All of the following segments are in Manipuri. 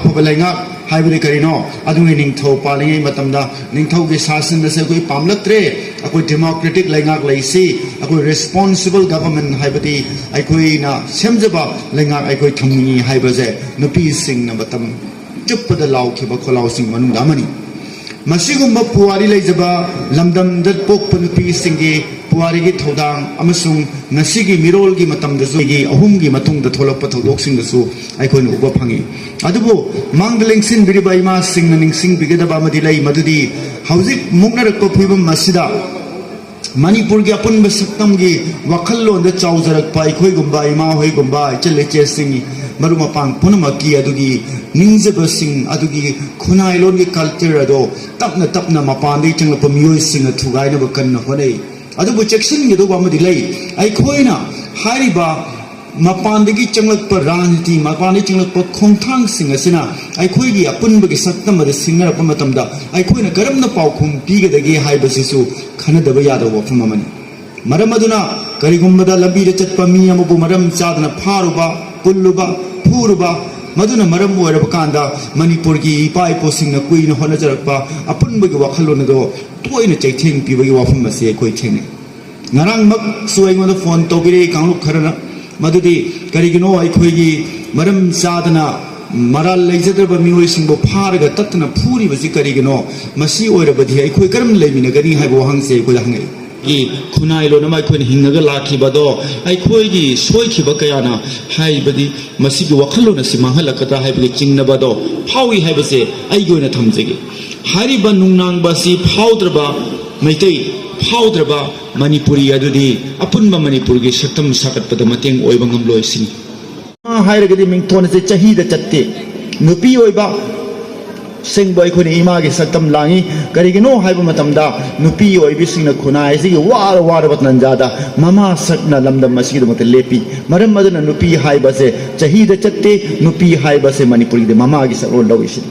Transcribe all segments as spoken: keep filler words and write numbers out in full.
ꯑꯐꯕ ꯂꯩꯉꯥꯛ ꯍꯥꯏꯕꯗꯤ ꯀꯔꯤꯅꯣ? ꯑꯗꯨꯒꯤ ꯅꯤꯡꯊꯧ ꯄꯥꯜꯂꯤꯉꯩ ꯃꯇꯝꯗ ꯅꯤꯡꯊꯧꯒꯤ ꯁꯥꯁꯟ ꯑꯁꯦ ꯑꯩꯈꯣꯏ ꯄꯥꯝꯂꯛꯇ꯭ꯔꯦ꯫ ꯑꯩꯈꯣꯏ democratic ꯂꯩꯉꯥꯛ ꯂꯩꯁꯤ, ꯑꯩꯈꯣꯏ responsible government ꯍꯥꯏꯕꯗꯤ ꯑꯩꯈꯣꯏꯅ ꯁꯦꯝꯖꯕ ꯂꯩꯉꯥꯛ ꯑꯩꯈꯣꯏ ꯊꯝꯅꯤꯡꯏ ꯍꯥꯏꯕꯁꯦ ꯅꯨꯄꯤꯁꯤꯡꯅ ꯃꯇꯝ ꯆꯨꯞꯄꯗ ꯂꯥꯎꯈꯤꯕ ꯈꯣꯜꯂꯥꯎꯁꯤꯡ ꯃꯅꯨꯡꯗ ꯑꯃꯅꯤ꯫ ꯃꯁꯤꯒꯨꯝꯕ ꯄꯨꯋꯥꯔꯤ ꯂꯩꯖꯕ ꯂꯝꯗꯝꯗ ꯄꯣꯛꯄ ꯅꯨꯄꯤꯁꯤꯡꯒꯤ ꯄꯨꯋꯥꯔꯤꯒꯤ ꯊꯧꯗꯥꯡ ꯑꯃꯁꯨꯡ ꯉꯁꯤꯒꯤ ꯃꯤꯔꯣꯜꯒꯤ ꯃꯇꯝꯗꯁꯨ ꯑꯩꯒꯤ ꯑꯍꯨꯝꯒꯤ ꯃꯇꯨꯡꯗ ꯊꯣꯛꯂꯛꯄ ꯊꯧꯗꯣꯛꯁꯤꯡꯗꯁꯨ ꯑꯩꯈꯣꯏꯅ ꯎꯕ ꯐꯪꯉꯤ꯫ ꯑꯗꯨꯕꯨ ꯃꯥꯡꯗ ꯂꯦꯡꯁꯤꯟꯕꯤꯔꯤꯕ ꯏꯃꯥꯁꯤꯡꯅ ꯅꯤꯡꯁꯤꯡꯕꯤꯒꯗꯕ ꯑꯃꯗꯤ ꯂꯩ, ꯃꯗꯨꯗꯤ ꯍꯧꯖꯤꯛ ꯃꯨꯛꯅꯔꯛꯄ ꯐꯤꯕꯝ ꯑꯁꯤꯗ ꯃꯅꯤꯄꯨꯔꯒꯤ ꯑꯄꯨꯟꯕ ꯁꯛꯇꯝꯒꯤ ꯋꯥꯈꯜꯂꯣꯟꯗ ꯆꯥꯎꯖꯔꯛꯄ ꯑꯩꯈꯣꯏꯒꯨꯝꯕ ꯏꯃꯥ ꯍꯣꯏꯒꯨꯝꯕ ꯏꯆꯜ ꯏꯆꯦꯁꯤꯡ, ꯃꯔꯨꯞ ꯃꯄꯥꯡ ꯄꯨꯝꯅꯃꯛꯀꯤ ꯑꯗꯨꯒꯤ ꯅꯤꯡꯖꯕꯁꯤꯡ, ꯑꯗꯨꯒꯤ ꯈꯨꯟꯅꯥꯏꯂꯣꯟꯒꯤ culture ꯑꯗꯣ ꯇꯞꯅ ꯇꯞꯅ ꯃꯄꯥꯟꯗꯒꯤ ꯆꯪꯂꯛꯄ ꯃꯤꯑꯣꯏꯁꯤꯡꯅ ꯊꯨꯒꯥꯏꯅꯕ ꯀꯟꯅ ꯍꯣꯠꯅꯩ꯫ ꯑꯗꯨꯕꯨ ꯆꯦꯛꯁꯤꯟꯒꯗꯧꯕ ꯑꯃꯗꯤ ꯂꯩ꯫ ꯑꯩꯈꯣꯏꯅ ꯍꯥꯏꯔꯤꯕ ꯃꯄꯥꯟꯗꯒꯤ ꯆꯪꯂꯛꯄ ꯔꯥꯖꯅꯤꯇꯤ, ꯃꯄꯥꯟꯗꯒꯤ ꯆꯪꯂꯛꯄ ꯈꯣꯡꯊꯥꯡꯁꯤꯡ ꯑꯁꯤꯅ ꯑꯩꯈꯣꯏꯒꯤ ꯑꯄꯨꯟꯕꯒꯤ ꯁꯛꯇꯝ ꯑꯗꯨ ꯁꯤꯡꯅꯔꯛꯄ ꯃꯇꯝꯗ ꯑꯩꯈꯣꯏꯅ ꯀꯔꯝꯅ ꯄꯥꯎꯈꯨꯝ ꯄꯤꯒꯗꯒꯦ ꯍꯥꯏꯕꯁꯤꯁꯨ ꯈꯟꯅꯗꯕ ꯌꯥꯗꯕ ꯋꯥꯐꯝ ꯑꯃꯅꯤ꯫ ꯃꯔꯝ ꯑꯗꯨꯅ ꯀꯔꯤꯒꯨꯝꯕꯗ ꯂꯝꯕꯤꯗ ꯆꯠꯄ ꯃꯤ ꯑꯃꯕꯨ ꯃꯔꯝ ꯆꯥꯗꯅ ꯐꯥꯔꯨꯕ, ꯄꯨꯜꯂꯨꯕ, ꯐꯨꯔꯨꯕ, ꯃꯗꯨꯅ ꯃꯔꯝ ꯑꯣꯏꯔꯕ ꯀꯥꯟꯗ ꯃꯅꯤꯄꯨꯔꯒꯤ ꯏꯄꯥ ꯏꯄꯨꯁꯤꯡꯅ ꯀꯨꯏꯅ ꯍꯣꯠꯅꯖꯔꯛꯄ ꯑꯄꯨꯟꯕꯒꯤ ꯋꯥꯈꯜꯂꯣꯟ ꯑꯗꯨ ꯇꯣꯏꯅ ꯆꯩꯊꯦꯡ ꯄꯤꯕꯒꯤ ꯋꯥꯐꯝ ꯑꯁꯤ ꯑꯩꯈꯣꯏ ꯊꯦꯡꯅꯩ꯫ ꯉꯔꯥꯡꯃꯛꯁꯨ ꯑꯩꯉꯣꯟꯗ phone ꯇꯧꯕꯤꯔꯛꯏ ꯀꯥꯡꯂꯨꯞ ꯈꯔꯅ, ꯃꯗꯨꯗꯤ ꯀꯔꯤꯒꯤꯅꯣ ꯑꯩꯈꯣꯏꯒꯤ ꯃꯔꯝ ꯆꯥꯗꯅ ꯃꯔꯥꯜ ꯂꯩꯖꯗ꯭ꯔꯕ ꯃꯤꯑꯣꯏꯁꯤꯡꯕꯨ ꯐꯥꯔꯒ ꯇꯠꯇꯅ ꯐꯨꯔꯤꯕꯁꯤ ꯀꯔꯤꯒꯤꯅꯣ? ꯃꯁꯤ ꯑꯣꯏꯔꯕꯗꯤ ꯑꯩꯈꯣꯏ ꯀꯔꯝꯅ ꯂꯩꯃꯤꯟꯅꯒꯅꯤ ꯍꯥꯏꯕ ꯋꯥꯍꯪꯁꯦ ꯑꯩꯈꯣꯏꯗ ꯍꯪꯉꯛꯏ꯫ ꯒꯤ ꯈꯨꯟꯅꯥꯏꯂꯣꯟ ꯑꯃ ꯑꯩꯈꯣꯏꯅ ꯍꯤꯡꯉꯒ ꯂꯥꯛꯈꯤꯕꯗꯣ ꯑꯩꯈꯣꯏꯒꯤ ꯁꯣꯏꯈꯤꯕ ꯀꯌꯥꯅ ꯍꯥꯏꯕꯗꯤ ꯃꯁꯤꯒꯤ ꯋꯥꯈꯜꯂꯣꯟ ꯑꯁꯤ ꯃꯥꯡꯍꯜꯂꯛꯀꯗ꯭ꯔꯥ ꯍꯥꯏꯕꯒꯤ ꯆꯤꯡꯅꯕꯗꯣ ꯐꯥꯎꯏ ꯍꯥꯏꯕꯁꯦ ꯑꯩꯒꯤ ꯑꯣꯏꯅ ꯊꯝꯖꯒꯦ꯫ ꯍꯥꯏꯔꯤꯕ ꯅꯨꯡꯅꯥꯡꯕ ꯑꯁꯤ ꯐꯥꯎꯗ꯭ꯔꯕ ꯃꯩꯇꯩ, ꯐꯥꯎꯗ꯭ꯔꯕ ꯃꯅꯤꯄꯨꯔꯤ ꯑꯗꯨꯗꯤ ꯑꯄꯨꯟꯕ ꯃꯅꯤꯄꯨꯔꯒꯤ ꯁꯛꯇꯝ ꯁꯥꯒꯠꯄꯗ ꯃꯇꯦꯡ ꯑꯣꯏꯕ ꯉꯝꯂꯣꯏ ꯁꯤꯅꯤ꯫ ꯍꯥꯏꯔꯒꯗꯤ ꯃꯤꯡꯊꯣꯟ ꯑꯁꯤ ꯆꯍꯤꯗ ꯆꯠꯇꯦ꯫ ꯅꯨꯄꯤ ꯑꯣꯏꯕ ꯁꯤꯡꯕꯨ ꯑꯩꯈꯣꯏꯅ ꯏꯃꯥꯒꯤ ꯁꯛꯇꯝ ꯂꯥꯡꯉꯤ꯫ ꯀꯔꯤꯒꯤꯅꯣ ꯍꯥꯏꯕ ꯃꯇꯝꯗ ꯅꯨꯄꯤ ꯑꯣꯏꯕꯤꯁꯤꯡꯅ ꯈꯨꯟꯅꯥꯏ ꯑꯁꯤꯒꯤ ꯋꯥꯔ ꯋꯥꯔꯕ ꯇꯥꯟꯖꯥꯗ ꯃꯃꯥ ꯁꯛꯅ ꯂꯝꯗꯝ ꯑꯁꯤꯒꯤꯗꯃꯛꯇ ꯂꯦꯞꯄꯤ꯫ ꯃꯔꯝ ꯑꯗꯨꯅ ꯅꯨꯄꯤ ꯍꯥꯏꯕꯁꯦ ꯆꯍꯤꯗ ꯆꯠꯇꯦ꯫ ꯅꯨꯄꯤ ꯍꯥꯏꯕꯁꯦ ꯃꯅꯤꯄꯨꯔꯒꯤꯗꯤ ꯃꯃꯥꯒꯤ ꯁꯛꯂꯣꯟ ꯂꯧꯔꯤꯁꯤꯅꯤ꯫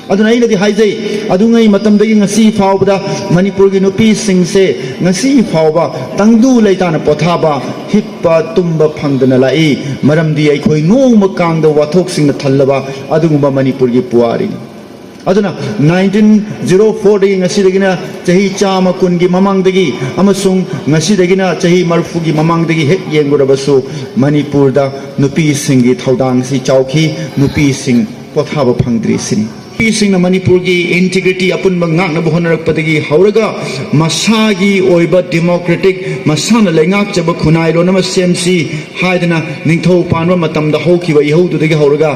ꯑꯗꯨꯅ ꯑꯩꯅꯗꯤ ꯍꯥꯏꯖꯩ, ꯑꯗꯨꯉꯩ ꯃꯇꯝꯗꯒꯤ ꯉꯁꯤ ꯐꯥꯎꯕꯗ ꯃꯅꯤꯄꯨꯔꯒꯤ ꯅꯨꯄꯤꯁꯤꯡꯁꯦ ꯉꯁꯤ ꯐꯥꯎꯕ ꯇꯪꯗꯨ ꯂꯩꯇꯥꯅ ꯄꯣꯊꯥꯕ, ꯍꯤꯞꯄ ꯇꯨꯝꯕ ꯐꯪꯗꯅ ꯂꯥꯛꯏ꯫ ꯃꯔꯝꯗꯤ ꯑꯩꯈꯣꯏ ꯅꯣꯡꯃ ꯀꯥꯡꯗ ꯋꯥꯊꯣꯛꯁꯤꯡꯅ ꯊꯜꯂꯕ ꯑꯗꯨꯒꯨꯝꯕ ꯃꯅꯤꯄꯨꯔꯒꯤ ꯄꯨꯋꯥꯔꯤꯅꯤ꯫ ꯑꯗꯨꯅ ꯅꯥꯏꯟꯇꯤꯟ ꯖꯤꯔꯣ ꯐꯣꯔꯗꯒꯤ ꯉꯁꯤꯗꯒꯤꯅ ꯆꯍꯤ ꯆꯥꯝꯃ ꯀꯨꯟꯒꯤ ꯃꯃꯥꯡꯗꯒꯤ ꯑꯃꯁꯨꯡ ꯉꯁꯤꯗꯒꯤꯅ ꯆꯍꯤ ꯃꯔꯤꯐꯨꯒꯤ ꯃꯃꯥꯡꯗꯒꯤ ꯍꯦꯛ ꯌꯦꯡꯂꯨꯔꯕꯁꯨ, ꯃꯅꯤꯄꯨꯔꯗ ꯅꯨꯄꯤꯁꯤꯡꯒꯤ ꯊꯧꯗꯥꯡꯁꯤ ꯆꯥꯎꯈꯤ, ꯅꯨꯄꯤꯁꯤꯡ ꯄꯣꯊꯥꯕ ꯐꯪꯗ꯭ꯔꯤ ꯁꯤꯅꯤ꯫ ꯅꯨꯄꯤꯁꯤꯡꯅ ꯃꯅꯤꯄꯨꯔꯒꯤ ꯏꯟꯇꯤꯒ꯭ꯔꯤꯇꯤ ꯑꯄꯨꯟꯕ ꯉꯥꯛꯅꯕ ꯍꯣꯠꯅꯔꯛꯄꯗꯒꯤ ꯍꯧꯔꯒ ꯃꯁꯥꯒꯤ ꯑꯣꯏꯕ ꯗꯦꯃꯣꯀ꯭ꯔꯦꯇꯤꯛ, ꯃꯁꯥꯅ ꯂꯩꯉꯥꯛꯆꯕ ꯈꯨꯟꯅꯥꯏꯔꯣꯟ ꯑꯃ ꯁꯦꯝꯁꯤ ꯍꯥꯏꯗꯅ ꯅꯤꯡꯊꯧ ꯄꯥꯟꯕ ꯃꯇꯝꯗ ꯍꯧꯈꯤꯕ ꯏꯍꯧꯗꯨꯗꯒꯤ ꯍꯧꯔꯒ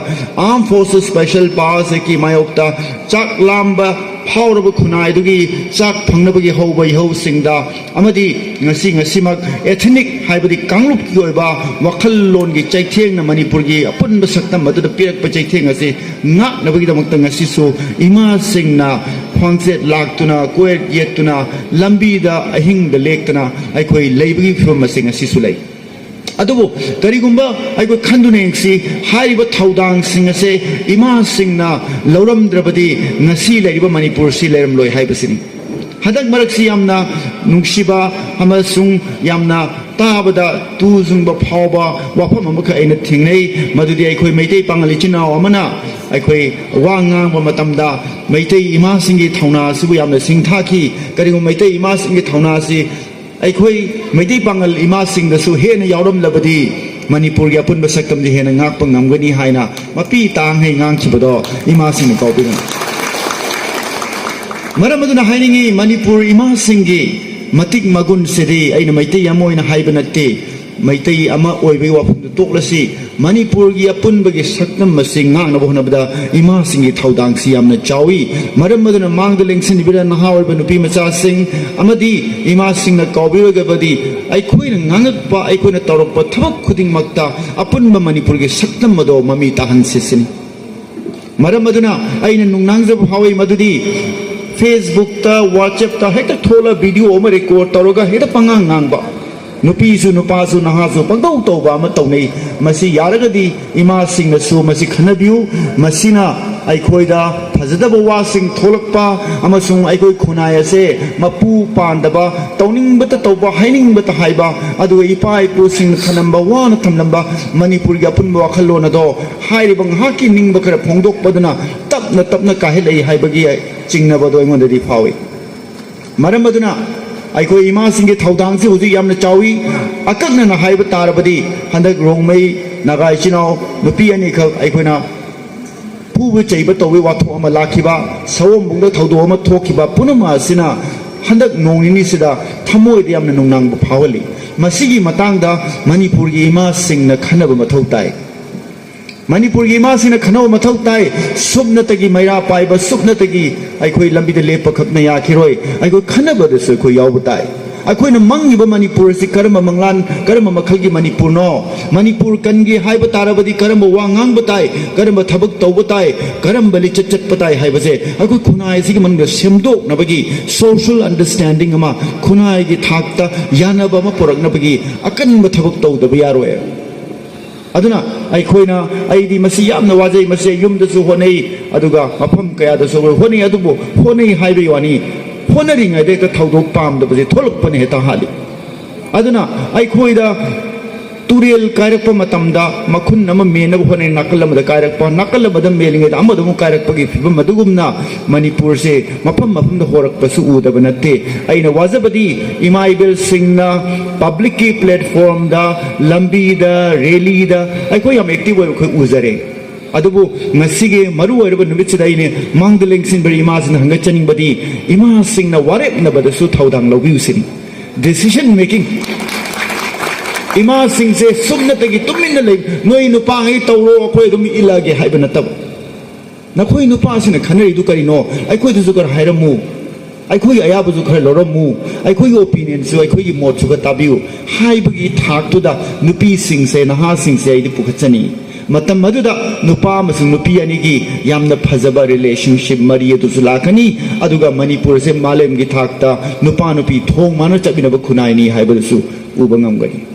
Armed Forces Special Powers Actꯀꯤ ꯃꯥꯌꯣꯛꯇ ꯆꯥꯛ ꯂꯥꯝꯕ ꯐꯥꯎꯔꯕ ꯈꯨꯟꯅꯥꯏꯗꯨꯒꯤ ꯆꯥꯛ ꯐꯪꯅꯕꯒꯤ ꯍꯧꯕ ꯏꯍꯧꯁꯤꯡꯗ ꯑꯃꯗꯤ ꯉꯁꯤ ꯉꯁꯤꯃꯛ ethnic ꯍꯥꯏꯕꯗꯤ ꯀꯥꯡꯂꯨꯞꯀꯤ ꯑꯣꯏꯕ ꯋꯥꯈꯜꯂꯣꯟꯒꯤ ꯆꯩꯊꯦꯡꯅ ꯃꯅꯤꯄꯨꯔꯒꯤ ꯑꯄꯨꯟꯕ ꯁꯛꯇꯝ ꯑꯗꯨꯗ ꯄꯤꯔꯛꯄ ꯆꯩꯊꯦꯡ ꯑꯁꯤ ꯉꯥꯛꯅꯕꯒꯤꯗꯃꯛꯇ ꯉꯁꯤꯁꯨ ꯏꯃꯥꯁꯤꯡꯅ ꯈ꯭ꯋꯥꯡꯆꯦꯠ ꯂꯥꯛꯇꯨꯅ, ꯀꯣꯌꯦꯠ ꯌꯦꯠꯇꯨꯅ, ꯂꯝꯕꯤꯗ ꯑꯍꯤꯡꯗ ꯂꯦꯛꯇꯅ ꯑꯩꯈꯣꯏ ꯂꯩꯕꯒꯤ ꯐꯤꯕꯝ ꯑꯁꯤ ꯉꯁꯤꯁꯨ ꯂꯩ꯫ ꯑꯗꯨꯕꯨ ꯀꯔꯤꯒꯨꯝꯕ ꯑꯩꯈꯣꯏ ꯈꯟꯗꯨꯅ ꯌꯦꯡꯁꯤ, ꯍꯥꯏꯔꯤꯕ ꯊꯧꯗꯥꯡꯁꯤꯡ ꯑꯁꯦ ꯏꯃꯥꯁꯤꯡꯅ ꯂꯧꯔꯝꯗ꯭ꯔꯕꯗꯤ ꯉꯁꯤ ꯂꯩꯔꯤꯕ ꯃꯅꯤꯄꯨꯔꯁꯤ ꯂꯩꯔꯝꯂꯣꯏ ꯍꯥꯏꯕꯁꯤꯅꯤ꯫ ꯍꯟꯗꯛ ꯃꯔꯛꯁꯤ ꯌꯥꯝꯅ ꯅꯨꯡꯁꯤꯕ ꯑꯃꯁꯨꯡ ꯌꯥꯝꯅ ꯇꯥꯕꯗ ꯇꯨ ꯆꯨꯡꯕ ꯐꯥꯎꯕ ꯋꯥꯐꯝ ꯑꯃꯈꯛ ꯑꯩꯅ ꯊꯦꯡꯅꯩ꯫ ꯃꯗꯨꯗꯤ ꯑꯩꯈꯣꯏ ꯃꯩꯇꯩ ꯄꯥꯉꯜ ꯏꯆꯤꯟ ꯏꯅꯥꯎ ꯑꯃꯅ ꯑꯩꯈꯣꯏ ꯋꯥ ꯉꯥꯡꯕ ꯃꯇꯝꯗ ꯃꯩꯇꯩ ꯏꯃꯥꯁꯤꯡꯒꯤ ꯊꯧꯅꯥ ꯑꯁꯤꯕꯨ ꯌꯥꯝꯅ ꯁꯤꯡꯊꯥꯈꯤ꯫ ꯀꯔꯤꯒꯨꯝꯕ ꯃꯩꯇꯩ ꯏꯃꯥꯁꯤꯡꯒꯤ ꯊꯧꯅꯥ ꯑꯁꯤ ꯑꯩꯈꯣꯏ ꯃꯩꯇꯩ ꯄꯥꯉꯜ ꯏꯃꯥꯁꯤꯡꯗꯁꯨ ꯍꯦꯟꯅ ꯌꯥꯎꯔꯝꯂꯕꯗꯤ ꯃꯅꯤꯄꯨꯔꯒꯤ ꯑꯄꯨꯟꯕ ꯁꯛꯇꯝꯁꯦ ꯍꯦꯟꯅ ꯉꯥꯛꯄ ꯉꯝꯒꯅꯤ ꯍꯥꯏꯅ ꯃꯄꯤ ꯇꯥꯡꯈꯩ ꯉꯥꯡꯈꯤꯕꯗꯣ ꯏꯃꯥꯁꯤꯡꯅ ꯀꯥꯎꯕꯤꯒꯅꯨ꯫ ꯃꯔꯝ ꯑꯗꯨꯅ ꯍꯥꯏꯅꯤꯡꯏ, ꯃꯅꯤꯄꯨꯔ ꯏꯃꯥꯁꯤꯡꯒꯤ ꯃꯇꯤꯛ ꯃꯒꯨꯟꯁꯤꯗꯤ ꯑꯩꯅ ꯃꯩꯇꯩ ꯑꯃ ꯑꯣꯏꯅ ꯍꯥꯏꯕ ꯅꯠꯇꯦ, ꯃꯩꯇꯩ ꯑꯃ ꯑꯣꯏꯕꯒꯤ ꯋꯥꯐꯝꯗꯨ ꯇꯣꯛꯂꯁꯤ, ꯃꯅꯤꯄꯨꯔꯒꯤ ꯑꯄꯨꯟꯕꯒꯤ ꯁꯛꯇꯝ ꯑꯁꯤ ꯉꯥꯛꯅꯕ ꯍꯣꯠꯅꯕꯗ ꯏꯃꯥꯁꯤꯡꯒꯤ ꯊꯧꯗꯥꯡꯁꯤ ꯌꯥꯝꯅ ꯆꯥꯎꯏ꯫ ꯃꯔꯝ ꯑꯗꯨꯅ ꯃꯥꯡꯗ ꯂꯦꯡꯁꯤꯟꯕꯤꯔ ꯅꯍꯥ ꯑꯣꯏꯔꯤꯕ ꯅꯨꯄꯤ ꯃꯆꯥꯁꯤꯡ ꯑꯃꯗꯤ ꯏꯃꯥꯁꯤꯡꯅ ꯀꯥꯎꯕꯤꯔꯣꯏꯗꯕꯗꯤ ꯑꯩꯈꯣꯏꯅ ꯉꯥꯡꯉꯛꯄ, ꯑꯩꯈꯣꯏꯅ ꯇꯧꯔꯛꯄ ꯊꯕꯛ ꯈꯨꯗꯤꯡꯃꯛꯇ ꯑꯄꯨꯟꯕ ꯃꯅꯤꯄꯨꯔꯒꯤ ꯁꯛꯇꯝ ꯑꯗꯣ ꯃꯃꯤ ꯇꯥꯍꯟꯁꯤ ꯁꯤꯅꯤ꯫ ꯃꯔꯝ ꯑꯗꯨꯅ ꯑꯩꯅ ꯅꯨꯡꯅꯥꯡꯖꯕ ꯐꯥꯎꯏ ꯃꯗꯨꯗꯤ Facebookꯇ, WhatsAppꯇ ꯍꯦꯛꯇ ꯊꯣꯛꯂ video ꯑꯃ record ꯇꯧꯔꯒ ꯍꯦꯛꯇ ꯄꯉꯥꯡ ꯉꯥꯡꯕ, ꯅꯨꯄꯤꯁꯨ ꯅꯨꯄꯥꯁꯨ ꯅꯍꯥꯁꯨ ꯄꯪꯇꯧ ꯇꯧꯕ ꯑꯃ ꯇꯧꯅꯩ꯫ ꯃꯁꯤ ꯌꯥꯔꯒꯗꯤ ꯏꯃꯥꯁꯤꯡꯅꯁꯨ ꯃꯁꯤ ꯈꯟꯅꯕꯤꯌꯨ꯫ ꯃꯁꯤꯅ ꯑꯩꯈꯣꯏꯗ ꯐꯖꯗꯕ ꯋꯥꯁꯤꯡ ꯊꯣꯛꯂꯛꯄ ꯑꯃꯁꯨꯡ ꯑꯩꯈꯣꯏ ꯈꯨꯟꯅꯥꯏ ꯑꯁꯦ ꯃꯄꯨ ꯄꯥꯟꯗꯕ, ꯇꯧꯅꯤꯡꯕꯇ ꯇꯧꯕ, ꯍꯥꯏꯅꯤꯡꯕꯇ ꯍꯥꯏꯕ, ꯑꯗꯨꯒ ꯏꯄꯥ ꯏꯄꯨꯁꯤꯡꯅ ꯊꯝꯂꯝꯕ, ꯋꯥꯅ ꯊꯝꯂꯝꯕ ꯃꯅꯤꯄꯨꯔꯒꯤ ꯑꯄꯨꯟꯕ ꯋꯥꯈꯜꯂꯣꯟ ꯑꯗꯣ ꯍꯥꯏꯔꯤꯕ ꯉꯥꯏꯍꯥꯛꯀꯤ ꯅꯤꯡꯕ ꯈꯔ ꯐꯣꯡꯗꯣꯛꯄꯗꯨꯅ ꯇꯞꯅ ꯇꯞꯅ ꯀꯥꯏꯍꯜꯂꯛꯏ ꯍꯥꯏꯕꯒꯤ ꯆꯤꯡꯅꯕ ꯑꯗꯣ ꯑꯩꯉꯣꯟꯗꯗꯤ ꯐꯥꯎꯏ꯫ ꯃꯔꯝ ꯑꯗꯨꯅ ꯑꯩꯈꯣꯏ ꯏꯃꯥꯁꯤꯡꯒꯤ ꯊꯧꯗꯥꯡꯁꯤ ꯍꯧꯖꯤꯛ ꯌꯥꯝꯅ ꯆꯥꯎꯏ꯫ ꯑꯀꯛꯅꯅ ꯍꯥꯏꯕ ꯇꯥꯔꯕꯗꯤ, ꯍꯟꯗꯛ ꯔꯣꯡꯃꯩ ꯅꯥꯒꯥ ꯏꯆꯤꯟ ꯏꯅꯥꯎ ꯅꯨꯄꯤ ꯑꯅꯤꯈꯛ ꯑꯩꯈꯣꯏꯅ ꯐꯨꯕ ꯆꯩꯕ ꯇꯧꯕꯒꯤ ꯋꯥꯊꯣꯛ ꯑꯃ ꯂꯥꯛꯈꯤꯕ, ꯁꯑꯣꯝꯕꯨꯡꯗ ꯊꯧꯗꯣꯛ ꯑꯃ ꯊꯣꯛꯈꯤꯕ ꯄꯨꯝꯅꯃꯛ ꯑꯁꯤꯅ ꯍꯟꯗꯛ ꯅꯣꯡ ꯅꯤꯅꯤꯁꯤꯗ ꯊꯃꯣꯏꯗ ꯌꯥꯝꯅ ꯅꯨꯡꯅꯥꯡꯕ ꯐꯥꯎꯍꯜꯂꯤ꯫ ꯃꯁꯤꯒꯤ ꯃꯇꯥꯡꯗ ꯃꯅꯤꯄꯨꯔꯒꯤ ꯏꯃꯥꯁꯤꯡꯅ ꯈꯟꯅꯕ ꯃꯊꯧ ꯇꯥꯏ꯫ ꯃꯅꯤꯄꯨꯔꯒꯤ ꯏꯃꯥꯁꯤꯡꯅ ꯈꯟꯅꯕ ꯃꯊꯧ ꯇꯥꯏ꯫ ꯁꯨꯞꯅꯇꯒꯤ ꯃꯩꯔꯥ ꯄꯥꯏꯕ, ꯁꯨꯞꯅꯇꯒꯤ ꯑꯩꯈꯣꯏ ꯂꯝꯕꯤꯗ ꯂꯦꯞꯄ ꯈꯛꯅ ꯌꯥꯈꯤꯔꯣꯏ꯫ ꯑꯩꯈꯣꯏ ꯈꯟꯅꯕꯗꯁꯨ ꯑꯩꯈꯣꯏ ꯌꯥꯎꯕ ꯇꯥꯏ꯫ ꯑꯩꯈꯣꯏꯅ ꯃꯪꯉꯤꯕ ꯃꯅꯤꯄꯨꯔ ꯑꯁꯤ ꯀꯔꯝꯕ ꯃꯪꯂꯥꯟ, ꯀꯔꯝꯕ ꯃꯈꯜꯒꯤ ꯃꯅꯤꯄꯨꯔꯅꯣ? ꯃꯅꯤꯄꯨꯔ ꯀꯟꯒꯦ ꯍꯥꯏꯕ ꯇꯥꯔꯕꯗꯤ ꯀꯔꯝꯕ ꯋꯥ ꯉꯥꯡꯕ ꯇꯥꯏ, ꯀꯔꯝꯕ ꯊꯕꯛ ꯇꯧꯕ ꯇꯥꯏ, ꯀꯔꯝꯕ ꯂꯤꯆꯠ ꯆꯠꯄ ꯇꯥꯏ ꯍꯥꯏꯕꯁꯦ ꯑꯩꯈꯣꯏ ꯈꯨꯟꯅꯥꯏ ꯑꯁꯤꯒꯤ ꯃꯅꯨꯡꯗ ꯁꯦꯝꯗꯣꯛꯅꯕꯒꯤ, social understanding ꯑꯃ, ꯈꯨꯟꯅꯥꯏꯒꯤ ꯊꯥꯛꯇ ꯌꯥꯅꯕ ꯑꯃ ꯄꯨꯔꯛꯅꯕꯒꯤ ꯑꯀꯟꯕ ꯊꯕꯛ ꯇꯧꯗꯕ ꯌꯥꯔꯣꯏ꯫ ꯑꯗꯨꯅ ꯑꯩꯈꯣꯏꯅ, ꯑꯩꯗꯤ ꯃꯁꯤ ꯌꯥꯝꯅ ꯋꯥꯖꯩ, ꯃꯁꯤ ꯑꯩ ꯌꯨꯝꯗꯁꯨ ꯍꯣꯠꯅꯩ, ꯑꯗꯨꯒ ꯃꯐꯝ ꯀꯌꯥꯗꯁꯨ ꯍꯣꯠꯅꯩ꯫ ꯑꯗꯨꯕꯨ ꯍꯣꯠꯅꯩ ꯍꯥꯏꯕꯒꯤ ꯋꯥꯅꯤ, ꯍꯣꯠꯅꯔꯤꯉꯩꯗ ꯍꯦꯛꯇ ꯊꯧꯗꯣꯛ ꯄꯥꯝꯗꯕꯁꯦ ꯊꯣꯛꯂꯛꯄꯅ ꯍꯦꯛꯇ ꯍꯥꯜꯂꯤ꯫ ꯑꯗꯨꯅ ꯑꯩꯈꯣꯏꯗ ꯇꯨꯔꯦꯜ ꯀꯥꯏꯔꯛꯄ ꯃꯇꯝꯗ ꯃꯈꯨꯟ ꯑꯃ ꯃꯦꯟꯅꯕ ꯍꯣꯠꯅꯩ, ꯅꯥꯀꯜ ꯑꯃꯗ ꯀꯥꯏꯔꯛꯄ, ꯅꯥꯀꯜ ꯑꯃꯗ ꯃꯦꯜꯂꯤꯉꯩꯗ ꯑꯃꯗ ꯑꯃꯨꯛ ꯀꯥꯏꯔꯛꯄꯒꯤ ꯐꯤꯕꯝ ꯑꯗꯨꯒꯨꯝꯅ ꯃꯅꯤꯄꯨꯔꯁꯦ ꯃꯐꯝ ꯃꯐꯝꯗ ꯍꯣꯔꯛꯄꯁꯨ ꯎꯗꯕ ꯅꯠꯇꯦ꯫ ꯑꯩꯅ ꯋꯥꯖꯕꯗꯤ, ꯏꯃꯥ ꯏꯕꯦꯜꯁꯤꯡꯅ publicꯀꯤ platformꯗ, ꯂꯝꯕꯤꯗ, rallyꯗ ꯑꯩꯈꯣꯏ ꯌꯥꯝ active ꯑꯣꯏꯕ ꯑꯩꯈꯣꯏ ꯎꯖꯔꯦ꯫ ꯑꯗꯨꯕꯨ ꯉꯁꯤꯒꯤ ꯃꯔꯨ ꯑꯣꯏꯔꯕ ꯅꯨꯃꯤꯠꯁꯤꯗ ꯑꯩꯅ ꯃꯥꯡꯗ ꯂꯦꯡꯁꯤꯟꯕꯤꯔ ꯏꯃꯥꯁꯤꯡꯅ ꯍꯪꯒꯠꯆꯅꯤꯡꯕꯗꯤ, ꯏꯃꯥꯁꯤꯡꯅ ꯋꯥꯔꯦꯞꯅꯕꯗꯁꯨ ꯊꯧꯗꯥꯡ ꯂꯧꯕꯤꯌꯨ ꯁꯤꯅꯤ꯫ Decision making꯫ ꯏꯃꯥꯁꯤꯡꯁꯦ ꯁꯨꯞꯅꯇꯒꯤ ꯇꯨꯃꯤꯟꯅ ꯂꯩ, "ꯅꯣꯏ ꯅꯨꯄꯥꯉꯩ ꯇꯧꯔꯣ, ꯑꯩꯈꯣꯏ ꯑꯗꯨꯝ ꯏꯜꯂꯛꯑꯒꯦ" ꯍꯥꯏꯕ ꯅꯠꯇꯕ꯫ "ꯅꯈꯣꯏ ꯅꯨꯄꯥꯁꯤꯡꯅ ꯈꯟꯅꯔꯤꯗꯨ ꯀꯔꯤꯅꯣ? ꯑꯩꯈꯣꯏꯗꯁꯨ ꯈꯔ ꯍꯥꯏꯔꯝꯃꯨ, ꯑꯩꯈꯣꯏꯒꯤ ꯑꯌꯥꯕꯁꯨ ꯈꯔ ꯂꯧꯔꯝꯃꯨ, ꯑꯩꯈꯣꯏꯒꯤ opinionꯁꯨ, ꯑꯩꯈꯣꯏꯒꯤ ꯃꯣꯠꯁꯨ ꯈꯔ ꯇꯥꯕꯤꯌꯨ" ꯍꯥꯏꯕꯒꯤ ꯊꯥꯛꯇꯨꯗ ꯅꯨꯄꯤꯁꯤꯡꯁꯦ, ꯅꯍꯥꯁꯤꯡꯁꯦ ꯑꯩꯗꯤ ꯄꯨꯈꯠꯆꯅꯤꯡꯏ꯫ ꯃꯇꯝ ꯑꯗꯨꯗ ꯅꯨꯄꯥ ꯑꯃꯁꯨꯡ ꯅꯨꯄꯤ ꯑꯅꯤꯒꯤ ꯌꯥꯝꯅ ꯐꯖꯕ relationship, ꯃꯔꯤ ꯑꯗꯨꯁꯨ ꯂꯥꯛꯀꯅꯤ, ꯑꯗꯨꯒ ꯃꯅꯤꯄꯨꯔꯁꯦ ꯃꯥꯂꯦꯝꯒꯤ ꯊꯥꯛꯇ ꯅꯨꯄꯥ ꯅꯨꯄꯤ ꯊꯣꯡ ꯃꯥꯟꯅ ꯆꯠꯃꯤꯟꯅꯕ ꯈꯨꯟꯅꯥꯏꯅꯤ ꯍꯥꯏꯕꯗꯨꯁꯨ ꯎꯕ ꯉꯝꯒꯅꯤ꯫